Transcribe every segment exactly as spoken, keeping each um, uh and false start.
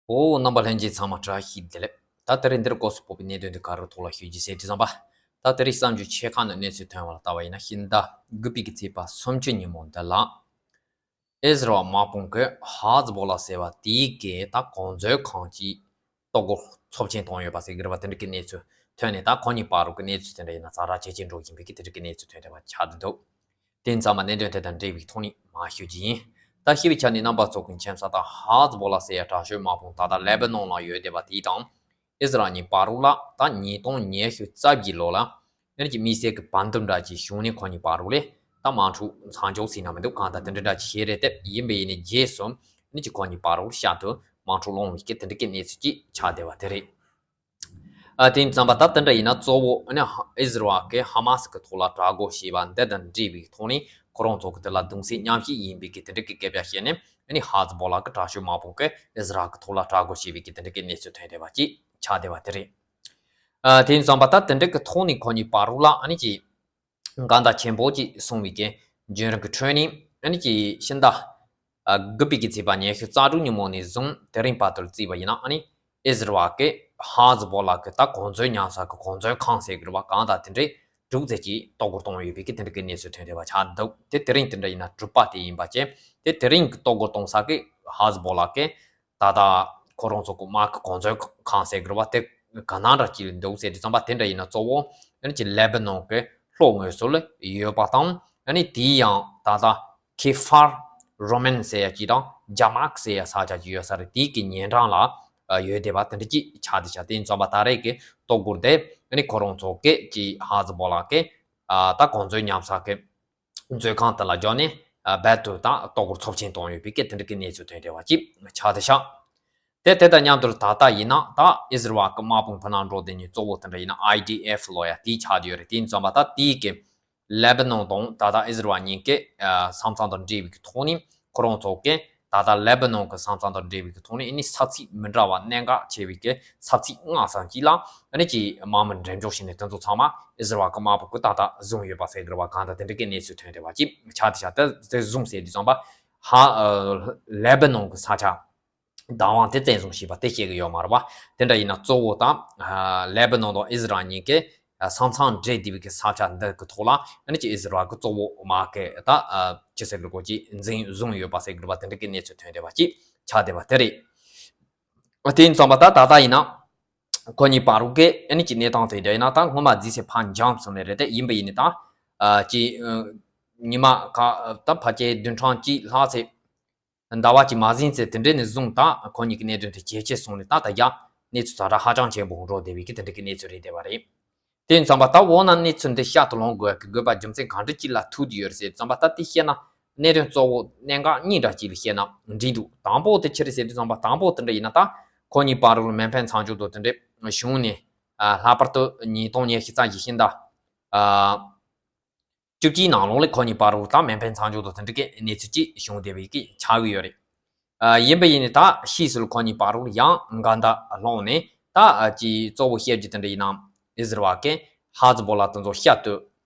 ཨོ། རྣམ་པ་ལྷན་རྒྱས་ཚང་མ་བཀྲ་ཤིས་བདེ་ལེགས། ད་དེ་རིང་འདིར་སྐོར་སུ་སྤོབས་པའི་གནད་དོན་དེ་ག་རུ་ཐོག་ལ་ཞུ་རྒྱུ་ཟེར་དུས་ཙམ་པ། ད་དེ་རིང་གསར་འགྱུར་ཆེ་ཁག་ནས་གནས་ཚུལ་ཐོན་པ་ལ་ལྟ་བ་ཡིན་ན། ཕྱི་ཟླ་དགུ་པའི་གི་ཚེས་པ་སུམ་ཅུ་ཉིན་མོ་འདི་ལ། ཨིས་རལ་དམག་དཔུང་གིས་ཧ་ཛི་བོ་ལ་ཟེར་བ་དེའི་གི་ད་གོ་མཛོད་ཁང་གི་ལྟོ་གོས་ཚབས་ཆེན་བཏང་ཡོད་པ་ཟེར་གི་རེད་པ། དེ་འདྲ་གི་གནས་ཚུལ་ཐོན་ནས། ད་ཁོ་གཉིས་བར་དུ་གི་གནས་ཚུལ་དེ་འདྲ་ཡིན་ན་ཛ་དྲག་ཇེ་ཆེར་འགྲོ་བཞིན་པའི་གི་དེ་འདྲ་གི་གནས་ཚུལ་ཐོན་བསྡད་པ་ཆགས་བསྡད་འདུག་དེ་ཙམ་པ་གནད་དོན་དེ་དང་འབྲེལ་བའི་ཐོག་ནས་མར་ཞུ་རྒྱུ་ཡིན། ད་ཞུ་བའི་ཆ་ནས་རྣམ་པ་ཚོ་གི་མཁྱེན་གསལ་ལྟར། ཧ་ཛི་བོ་ལ་ཟེར་ཡ་དྲག་ཤོས་དམག་དཔུང་ད་ལྟ་ལེ་བྷ་ནོན་ལ་ཡོད་བསྡད་པ་དེ་དང་། ཨིས་རལ་གཉིས་བར་དུ་ལ་ད་ཉིས་སྟོང་ཉི་ཤུ་རྩ་བརྒྱད་ལོ་ལ་ཨ་ནི་ཅིག་དམིགས་བསལ་གྱི་བར་འདུམ་འདྲ་ཅིག་བྱུང་ནས། ཁོ་གཉིས་བར་དུ་ལ་ད་དམག་འཁྲུག་མཚམས་འཇོག་ཟེར་ན་མི་འདུག་གང་ལྟར་དེ་འདྲ་འདྲ་ཅིག་བྱས་རེད་དེ། ཡིན་པ་ཡིན་ནའི་རྗེས་སུ་ཨ་ནི་ཅིག་ཁོ་གཉིས་བར་དུ་ཤར་དུ་དམག་འཁྲུག་སློང་བའི་གི་དེ་འདྲ་གི་གནས་ཚུལ་ཅིག་ཆགས་བསྡད་པ་དེ་རེད། ཨ། དེ་ཙམ་པ་ད་དེ་འདྲ་ཡིན་ན། གཙོ་བོ་ཨ་ནི་ཧ་ཨིས་རལ་གྱིས་ཧ་མ་སི་གི་ཐོག་ལ་དྲག་རྒོལ་བྱས་པ་འདི་དང་འབྲེལ་བའི་ཐོག་ནས། ཁོ་རང་ཚོ་གི་དེ་ལ་གདུང་སེམས་མཉམ་སྐྱེད་ཡིན་པའི་གི་དེ་འདྲ་གི་སྐད་ཆ་བཤད་ནས། ཨ་ནི་ཧ་ཛི་བོ་ལ་གི་དྲག་ཤོས་དམག་དཔུང་གིས་ཨིས་རལ་གི་ཐོག་ལ་དྲག་རྒོལ་བྱས་པའི་གི་དེ་འདྲ་གི་གནས་ཚུལ་ཐོན་བསྡད་པ་ཅིག་ཆགས་བསྡད་པ་དེ་རེད། ཨ། དེ་ཙམ་པ་ད་དེ་འདྲ་གི་ཐོག་ནས་ཁོ་གཉིས་བར་དུ་ལ་ཨ་ནི་ཅིག་འགལ་ཟླ་ཆེན་པོ་ཅིག་སོང་བའི་གི་བརྒྱུད་རིམ་གྱི་ཁྲོད་ནས། ཨ་ནི་ཅིག་ཕྱི་ཟླ་ཨ་དགུ་པའི་གི་ཚེས་པ་ཉི་ཤུ་རྩ་དྲུག་ཉིན་མོ་ནས་བཟུང་དེ་རིང་བར་དུ་བརྩིས་པ་ཡིན་ན། ཨ་ནི་ཨིས་རལ་གྱིས་ཧ་ཛི་བོ་ལ་གི་ད་གོ་མཛོད་ཉམས་ས་གི་གོ་མཛོད་ཁང་ཟེར་གི་རེད་པ། གང་ལྟར་དེ་འདྲའི་དྲུག་ཙམ་ཅིག་ལྟོ་གོས་བཏང་ཡོད་པའི་གི་དེ་འདྲ་གི་གནས་ཚུལ་ཐོན་བསྡད་པ་ཆགས་འདུག་དེ་དེ་རིང་དེ་འདྲ་ཡིན་ན་དྲུག་པ་དེ་ཡིན་པ་བྱས། དེ་དེ་རིང་གི་ལྟོ་གོས་གཏོང་ས་གི་ཧ་ཛི་བོ་ལ་གི་ད་ལྟ་ཁོ་རང་ཚོ་གི་དམག་གི་གོ་མཛོད་ཁང་ཟེར་གི་རེད་པ། དེ་ག་ནང་འདྲ་ཅིག་ལ་འདུག་ཟེར་དུས་ཙམ་པ། དེ་འདྲ་ཡིན་ན་གཙོ་བོ་ཨ་ནི་ཅིག་ལེ་བྷ་ནོན་གི་ལྷོ་ངོས་སུ་ལ་ཡོད་པ་དང་། ཨ་ནི་དེའི་ཡང་ད་ལྟ་ཁེ་ཧྥར་རོ་མན་ཟེར་ཡ་ཅིག་དང་། ཇ་མག་ཟེར་ཡ་ས་ཆ་ཅིག་ཡོད་ས་རེད། དེའི་གི་ཉེ་འགྲམ་ལ་ཡོད་བསྡད་པ་དེ་འདྲ་ཅིག་ཆགས་བསྡད་ཤག་དེ་ཙམ་པ་ད་རེས་ཀྱི་ལྟོ་གོས་དེ་ཨ་ནི་ཁོ་རང་ཚོ་གི་ཅིག་ཧ་ཛི་བོ་ལ་གི་ཨ་ད་གོ་མཛོད་ཉམས་ས་གི་མཛོད་ཁང་དེ་ལ་འཇོག་ནས། ཨ། རྦད་དེ་ད་ལྟོ་གོས་ཚབས་ཆེན་བཏང་ཡོད་པའི་གི་དེ་འདྲ་གི་གནས་ཚུལ་ཐོན་བསྡད་པ་ཅིག་ཆགས་བསྡད་ཤག་དེ་དེ་དང་མཉམ་དུ་ད་ལྟ་ཡིན་ན། ད་ཨིས་རལ་གི་དམག་དཔུང་ཕར་ནང་འགྲོ་བསྡད་མཁན་གཙོ་བོ་དེ་འདྲ་ཡིན་ན་ཨའི་ཌི་ཨེཕ་ལབ་ཡ་དེ་ཆགས་བསྡད་ཡོད་རེད། དེ་ཙམ་པ་ད་དེའི་གི་ལེ་བྷ་ནོན་དང་ད་ལྟ་ཨིས་རལ་གཉིས་ཀྱི་ཨ་ས་མཚམས་དང་འབྲེལ་བའི་གི་ཐོག་ནས། ཁོ་རང་ཚོ་གིས་ད་ལྟ་ལེ་བྷ་ནོན་གྱི་ས་མཚམས་དང་འབྲེལ་བའི་གི་ཐོག་ནས། ཨ་ནི་ས་ཚིགས་མི་འདྲ་བ་གནད་འགག་ཆེ་བའི་གི་ས་ཚིགས་ལྔ་ཙམ་ཅིག་ལ་ཨ་ནི་ཅིག་དམག་མི་འགྲེམས་འཇོག་བྱས་ནས། དེ་ཚོ་ཚང་མ་ཨིས་རལ་གྱི་དམག་དཔུང་གིས་ད་ལྟ་བཟུང་ཡོད་པ་ཟེར་གི་རེད་པ། གང་ལྟར་དེ་འདྲ་གི་གནས་ཚུལ་ཐོན་བསྡད་པ་ཅིག་ཆགས་བསྡད་ཤག་དེ་དེ་བཟུང་ཟེར་དུས་ཙམ་པ། ཧ། ཨ། ལེ་བྷ་ནོན་གྱི་ས་ཆ་བདག་དབང་དེ་བཙན་བཟུང་བྱས་པ་དེ་བཤད་གི་ཡོད་མ་རེད་པ། དེ་འདྲ་ཡིན་ན་གཙོ་བོ་ད་ཨ་ལེ་བྷ་ནོན་དང་ཨིས་རལ་གཉིས་ཀྱི་ཨ་ས་མཚམས་འབྲེལ་བསྡད་པའི་གི་ས་ཆ་འདི་གི་ཐོག་ལ། ཨ་ནི་ཅིག་ཨིས་རལ་གྱི་གཙོ་བོ་དམག་གི་ད་ཨ་ཅི་ཟེར་གི་རེད། ཁོ་ཅིག་འཛིན་བཟུང་ཡོད་པ་ཟེར་གི་རེད་པ། དེ་འདྲ་གི་གནས་ཚུལ་ཐོན་བསྡད་པ་ཅིག་ཆགས་བསྡད་པ་དེ་རེད། དེ་ཡིན་ཙམ་པ་ད་ད་ལྟ་ཡིན་ན་ཁོ་གཉིས་བར་དུ་གི་ཨ་ནི་ཅིག་གནས་སྟངས་དེ་འདྲ་ཡིན་ན། ད་སྔོན་མ་རྫིག་ཚད་ཕར་འགྱངས་སོང་ནི་རེད་དེ། ཡིན་པ་ཡིན་ནི་ད་ཨ་ཅིག་ཨ་ཉི་མ་ག་ད་ཕལ་ཆེར་བདུན་ཕྲག་གཅིག་ལྷག་ཙམ། ཟླ་བ་གཅིག་མ་ཟིན་ཙམ་དེ་འདྲ་ནས་བཟུང་ད་ཁོ་གཉིས་ཀྱི་གནད་དོན་དེ་ཇེ་ཆེར་སོང་ནས། ད་ད་རྒྱ་གནས་ཚུལ་ཛ་དྲག་ཧ་ཅང་ཆེན་པོ་འགྲོ་བསྡད་པའི་གི་དེ་འདྲ་གི་གནས་ཚུལ་རེད་བསྡད་པ་རེད། དེ་ཡིན་ཙམ་པ་ད་འོ་ན་གནས་ཚུལ་འདི་བཤད་དུ་ལོང་དགོས་ཀྱི་དགོས་པ་རྒྱུ་མཚན་གང་འདྲ་ཅིག་ལ་ཐུག་བསྡད་ཡོད་རེད་ཟེར་ཙམ་པ། ད་དེ་བཤད་ན་གནད་དོན་གཙོ་བོ་གནད་འགག་གཉིས་འདྲ་ཅིག་ལ་བཤད་ན་འགྲིག་འདུག་དང་པོ་དེ་ཅི་རེད་ཟེར་དུས་ཙམ་པ། དང་པོ་དེ་འདྲ་ཡིན་ན་ད་ཁོ་གཉིས་བར་དུ་མེ་འཕེན་མཚམས་འཇོག་དང་དེ་འདྲ་བྱུང་ནས། ཨ་ལྷག་པར་དུ་ཉིས་སྟོང་ཉི་ཤུ་རྩ་བཞི་ཕྱི་ཟླ་ཨ་བཅུ་གཅིག་ནང་ལོགས་ལ་ཁོ་གཉིས་བར་དུ་ད་མེ་འཕེན་མཚམས་འཇོག་དང་དེ་འདྲ་གི་གནས་ཚུལ་ཅིག་བྱུང་བསྡད་པའི་གི་ཆགས་ཀྱི་ཡོད་རེད། ཨ་ཡིན་པ་ཡིན་ནི་ད་ཕྱིས་སུ་ཁོ་གཉིས་བར་དུ་ཡང་འགལ་ཟླ་སློང་ནས། ད་ཨ་ཅིག་གཙོ་བོ་བཤད་རྒྱུ་དེ་འདྲ་ཡིན་ན། ཨིས་རལ་གྱིས་ཧ་ཛི་བོ་ལ་དེ་ཚོ་བཤད་དུས་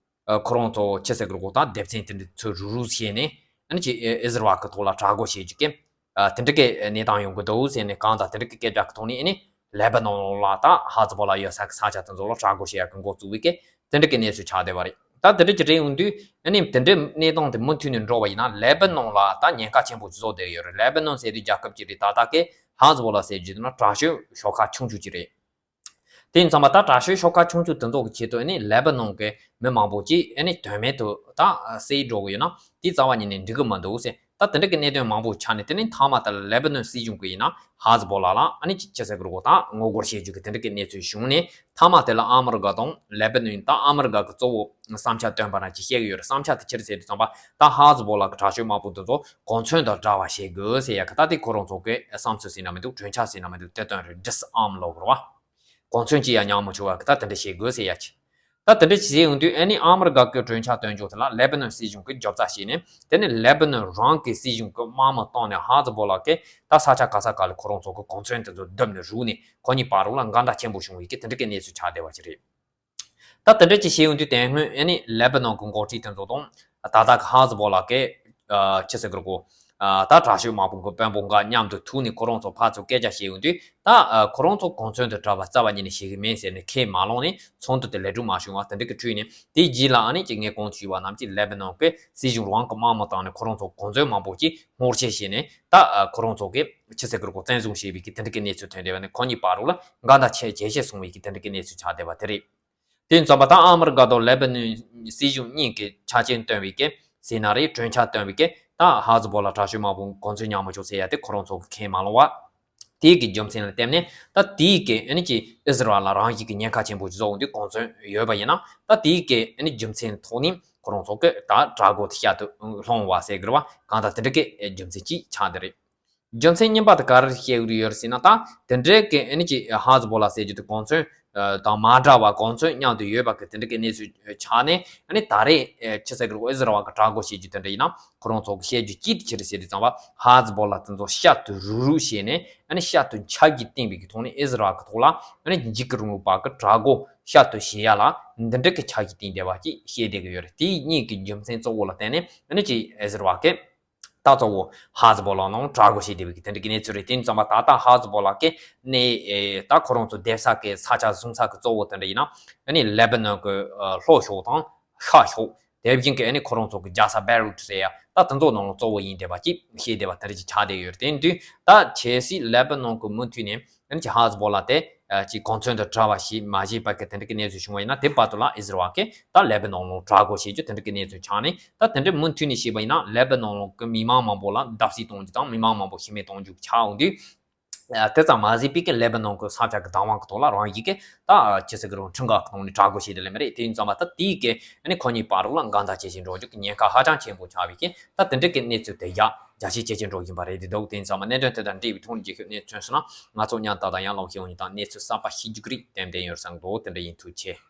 ཨ་ཁོ་རང་ཚོ་ཅི་ཟེར་གི་རེད། ད་སྡེབ་ཚན་དེ་འདྲ་ཚོ་རུག་རུག་བྱས་ནས། ཨ་ནི་ཅིག་ཨིས་རལ་གི་ཐོག་ལ་དྲག་རྒོལ་བྱེད་རྒྱུ་གི་ཨ་དེ་འདྲ་གི་གནས་སྟངས་ཡོང་གི་འདུག་ཟེར་ནས། གང་ལྟར་དེ་འདྲ་གི་སྐད་ཆ་གི་ཐོག་ནས། ཨ་ནི་ལེ་བྷ་ནོན་ལ་ད་ཧ་ཛི་བོ་ལ་ཡོད་ས་གི་ས་ཆ་དེ་ཚོ་ལ་དྲག་རྒོལ་བྱེད་ཡག་གི་འགོ་བཙུགས་པའི་གི་དེ་འདྲ་གི་གནས་ཚུལ་ཆགས་བསྡད་པ་རེད། ད་དེ་འདྲ་ཅིག་རེད་ཡོང་དུས། ཨ་ནི་དེ་འདྲའི་གནས་སྟངས་དེ་མུ་མཐུད་ནས་འགྲོ་བ་ཡིན་ན། ལེ་བྷ་ནོན་ལ་ད་ཉེན་ཁ་ཆེན་པོ་ཅིག་བཟོ་བསྡད་ཡོད་རེད། ལེ་བྷ་ནོན་ཟེར་དུས་རྒྱལ་ཁབ་ཅིག་རེད། ད་ལྟ་གི་ཧ་ཛི་བོ་ལ་ཟེར་རྒྱུ་དེ་ན་དྲག་ཤོས་ཤོག་ཁག་ཆུང་ཆུང་ཅིག་རེད། དེ་ཡིན་ཙང་མ་ད་དྲག་ཤོས་ཤོག་ཁག་ཆུང་ཆུང་དེ་ཚོ་གི་ཆེད་དུ། ཨ་ནི་ལེ་བྷ་ནོན་གི་མི་མང་པོ་ཅིག་ཨ་ནི་དོན་མེད་དུ་ད་བསད་འགྲོ་གི་ཡོད་ན། དེ་རྩ་བ་ཉིད་ནས་འགྲིག་གི་མི་འདུག་ཟེར། ད་དེ་འདྲ་གི་གནད་དོན་མང་པོ་ཆགས་ནས། དེ་ནས་མཐའ་མ་དེ་ལ་ལེ་བྷ་ནོན་སྲིད་གཞུང་གི་ཡིན་ན་ཧ་ཛི་བོ་ལ་ལ་ཨ་ནི་ཅི་ཟེར་གི་རེད། ད་ངོ་རྒོལ་བྱེད་རྒྱུ་གི་དེ་འདྲ་གི་གནས་ཚུལ་བྱུང་ནས། མཐའ་མ་དེ་ལ་ཨ་མི་རི་ཀ་དང་ལེ་བྷ་ནོན། ད་ཨ་མི་རི་ཀ་གི་གཙོ་བོ་བསམ་འཆར་བཏོན་པ་ན་ཅིག་བཤད་གི་ཡོད་རེད། བསམ་འཆར་དེ་ཅི་རེད་ཟེར་དུས་ཙམ་པ། ད་ཧ་ཛི་བོ་ལ་གི་དྲག་ཤོས་དམག་དཔུང་དེ་ཚོ་གོ་མཚོན་དང་འདྲ་བ་བྱེད་དགོས་ཟེར་ཡ་གི། ད་དེ་ཁོ་རང་ཚོ་གི་བསམ་ཚུལ་ཟེར་ན་མི་འདུག་གྲོས་འཆར་ཟེར་ན་མི་འདུག་དེ་བཏོན་རེད། ཌིས་ཨརམ་ལབ་དགོས་རེད་པ། གོ་མཚོན་ཅིག་ཡང་རྙེད་མི་ཆོག་པ་གི་ད་དེ་འདྲ་བྱེད་དགོས་ཟེར་ཡ་ཅིག་ད་དེ་འདྲ་ཅིག་བྱས་ཡོང་དུས། ཨ་ནི་ཨ་མི་རི་ཀ་གི་གྲོས་འཆར་བཏོན་ཕྱོགས་དེ་ལ་ལེ་བྷ་ནོན་སྲིད་གཞུང་གིས་རྒྱབ་རྩ་བྱས་ནས། དེ་ནས་ལེ་བྷ་ནོན་རང་གི་སྲིད་གཞུང་གི་དམག་མི་བཏང་ནས། ཧ་ཛི་བོ་ལ་གིས་ད་ས་ཆ་ག་ས་ག་ལ་ཁོ་རང་ཚོ་གི་གོ་མཚོན་དེ་ཚོ་བརྡིབས་ནས་རུག་ནས། ཁོ་གཉིས་བར་དུ་ལ་འགལ་ཟླ་ཆེན་པོ་བྱུང་བའི་གི་དེ་འདྲ་གི་གནས་ཚུལ་ཆགས་བསྡད་པ་ཅིག་རེད། ད་དེ་འདྲ་ཅིག་བྱས་ཡོང་དུས། དེ་སྔོན་ཨ་ནི་ལེ་བྷ་ནོན་གི་འགོ་ཁྲིད་དེ་ཚོ་དང་། ད་ལྟ་གི་ཧ་ཛི་བོ་ལ་གི་ཨ་ཅི་ཟེར་གི་རེད། ད་དྲག་ཤོས་དམག་དཔུང་གི་དཔོན་པོ་འགའ་མཉམ་དུ་ཐུག་ནས་ཁོ་རང་ཚོ་ཕར་ཚུར་སྐད་ཆ་བཤད་ཡོང་དུས། ད་ཁོ་རང་ཚོ་གོ་མཚོན་དུ་གྲགས་པ་རྩ་བ་ཉིད་ནས་བྱེད་ཀྱི་མེད་ཟེར་ནས་ཁས་མ་བླངས་ནས་ཚོགས་འདུ་དེ་ལས་གྲུབ་མ་བྱུང་བ་དེ་འདྲ་གི་ཁྲོད་ནས། དེའི་རྗེས་ལ་ཨ་ནི་ཅིག་ངས་གོང་དུ་ཞུས་པ་རྣམས་ཀྱིས་ལེ་བྷ་ནོན་གྱི་སྲིད་གཞུང་རང་གི་དམག་མི་བཏང་ནས་ཁོ་རང་ཚོ་གོ་མཚོན་མང་པོ་ཅིག་སྔོག་བཤེར་བྱས་ནས། ད་ཁོ་རང་ཚོ་གིས་ཆི་ཟེར་གི་རེད་གོ་བཙན་བཟུང་བྱས་པའི་གི་དེ་འདྲ་གི་གནས་ཚུལ་ཐོན་བསྡད་པ་ནི་ཁོ་གཉིས་བར་དུ་ལ་འགལ་ཟླ་ཆེ་ཇེ་ཆེ་སོང་བའི་གི་དེ་འདྲ་གི་གནས་ཚུལ་ཆགས་བསྡད་པ་དེ་རེད། དེ་ཙམ་པ་ད་ཨ་མི་རི་ཀ་དང་ལེ་བྷ་ནོན་སྲིད་གཞུང་གཉིས་ཀྱི་ཆ་རྐྱེན་བཏོན་པའི་གི་ཟེར་ན་རེད། གྲོས་འཆར་བཏོན་པའི་གི་ད་ཧ་ཛི་བོ་ལ་དྲག་ཤོས་དམག་དཔུང་གོ་མཚོན་ཉར་མི་ཆོག་ཟེར་ཡ་དེ་ཁོ་རང་ཚོ་གིས་ཁས་མ་བླངས་པ། དེའི་གི་རྒྱུ་མཚན་ལ་བརྟེན་ནས་ད་དེའི་གི་ཨ་ནི་ཅིག་ཨི་ཟི་རལ་ལ་རང་བཞིན་གི་ཉེན་ཁ་ཆེན་པོ་ཅིག་བཟོ་འོང་དུས་གོ་མཚོན་ཡོད་པ་ཡིན་ན། ད་དེའི་གི་ཨ་ནི་རྒྱུ་མཚན་ཐོག་ནས་ཁོ་རང་ཚོ་གི་ད་དྲག་རྒོལ་དེ་བཤད་དུ་སློང་བ་ཟེར་གི་རེད་བ། གང་ལྟར་དེ་འདྲ་གི་རྒྱུ་མཚན་ཅིག་ཆགས་འདི་རེད། རྒྱུ་མཚན་གཉིས་པ་དེ་ག་རེ་བཤད་གི་ཡོད་རེད་ཟེར་ན། ད་དེ་འདྲའི་གི་ཨ་ནི་ཅིག་ཧ་ཛི་བོ་ལ་ཟེར་རྒྱུ་དེ་གོ་མཚོན་དང་མ་འདྲ་བ་གོ་མཚོན་མཉམ་དུ་ཡོད་པ་གི་དེ་འདྲ་གི་གནས་ཚུལ་ཆགས་ནས། ཨ་ནི་ད་རེས་ཆི་ཟེར་གི་རེད་གོ་ཨི་ཟི་རལ་བ་གི་དྲག་རྒོལ་བྱེད་རྒྱུ་དེ་འདྲ་ཡིན་ན་ཁོ་རང་ཚོ་གི་བཤད་རྒྱུ་ཅི་དེ་ཅི་རེད་ཟེར་དུས་ཙམ་པ། ཧ་ཛི་བོ་ལ་དེ་ཚོ་བཤད་དུ་རུག་རུག་བྱས་ནས། ཨ་ནི་བཤད་དུ་འཆར་གཞི་བཏིང་བའི་གི་ཐོག་ནས་ཨི་ཟི་རལ་གི་ཐོག་ལ་ཨ་ནི་འཇིགས་སྐུལ་རིང་ལུགས་པ་གི་དྲག་རྒོལ་བཤད་དུ་བྱེད་ཡ་ལ་འདི་འདྲ་གི་འཆར་གཞི་བཏིང་བསྡད་པ་ཅིག་བཤད་བསྡད་གི་ཡོད་རེད། དེ་གཉིས་ཀྱི་རྒྱུ་མཚན་གཙོ་བོ་ལ་བརྟེན་ནས་ཨ་ནི་ཅིག་ཨི་ཟི་རལ་གི་ད་གཙོ་བོ་ཧ་ཛི་བོ་ལ་ནང་དྲག་རྒོལ་བྱེད་བསྡད་པའི་གི་དེ་འདྲ་གི་གནས་ཚུལ་རེད། དེ་ཙམ་པ་ད་ལྟ་ཧ་ཛི་བོ་ལ་གི་ནས་ཨེ་ད་ཁོ་རང་ཚོ་སྡོད་ས་གི་ས་ཆ་བཟུང་ས་གི་གཙོ་བོ་དེ་འདྲ་ཡིན་ན་ཨ་ནི་ལེ་བྷ་ནོན་གི་ལྷོ་ཕྱོགས་དང་ཤར་ཕྱོགས། དེ་བཞིན་གི་ཨ་ནི་ཁོ་རང་ཚོ་གི་རྒྱལ་ས་བེ་རུ་ཊི་ཟེར་ཡ་ད་དེ་ཚོ་ནང་ལ་གཙོ་བོ་ཡིན་བསྡད་པ་ཅིག་བཤད་བསྡད་པ་དེ་འདྲ་ཅིག་ཆགས་བསྡད་ཡོད་རེད། དེ་ཡིན་དུས་ད་གལ་སྲིད་ལེ་བྷ་ནོན་གི་མུ་མཐུད་ནས་ཨ་ནི་ཅིག་ཧ་ཛི་བོ་ལ་དེ་ཅིག་གོ་མཚོན་དང་བྲལ་བ་ཞིག་མ་བྱས་པ་གི་དེ་འདྲ་གི་གནས་ཚུལ་བྱུང་བ་ཡིན་ན། དེ་བར་དུ་ལ་ཨི་ཟི་རལ་གིས་ད་ལེ་བྷ་ནོན་ལ་དྲག་རྒོལ་བྱེད་རྒྱུ་དེ་འདྲ་གི་གནས་ཚུལ་ཆགས་ནས། ད་དེ་འདྲ་མུ་མཐུད་ནས་བྱས་པ་ཡིན་ན་ལེ་བྷ་ནོན་གི་མི་མང་མང་པོ་ལ་བརྡབ་གསིག་གཏོང་རྒྱུ་དང་མི་མང་མང་པོ་ཤི་རྨས་གཏོང་རྒྱུ་ཆགས་འོང་དུས། ཨ། དེ་ཙམ་མ་ཟད་པའི་གི་ལེ་བྷ་ནོན་གི་ས་ཆ་གི་བདག་དབང་གི་ཐོག་ལ་རང་ཡིག་གི་ད་ཅི་ཟེར་གི་རུང་ཁྲིམས་འགལ་གི་ཐོག་ནས་དྲག་རྒོལ་བྱས་དེ་ལེ་མ་རེད། དེ་ཡིན་ཙམ་པ་ད་དེའི་གི་ཨ་ནི་ཁོ་གཉིས་བར་རོགས་ལ་འགལ་ཟླ་ཇེ་ཆེ་འགྲོ་རྒྱུ་གི་ཉེན་ཁ་ཧ་ཅང་ཆེན་པོ་ཆགས་པའི་གི་ད་དེ་འདྲ་གི་གནས་ཚུལ་དེ་ཡ་རྒྱ་ཆེ་ཇེ་ཆེ་འགྲོ་བཞིན་པ་རེད་དེ་འདུག་དེ་ཡིན་ཙམ་པ་གནད་དོན་དེ་དང་འབྲེལ་བའི་ཐོག་ནས་རྒྱལ་ཁབ་གནས་ཚུལ་སོང་ན་ང་ཚོ་མཉམ་དུ་ད་ཡང་ལོག་ཤེས་འོང་ཡིན་དང་གནས་ཚུལ་གསར་པ་ཤེས་རྒྱུ་གི་རིགས་ཏན་ཏན་ཡོད་བསམ་འདུག་དེ་འདྲ་ཡིན། ཐུགས་རྗེ་ཆེ།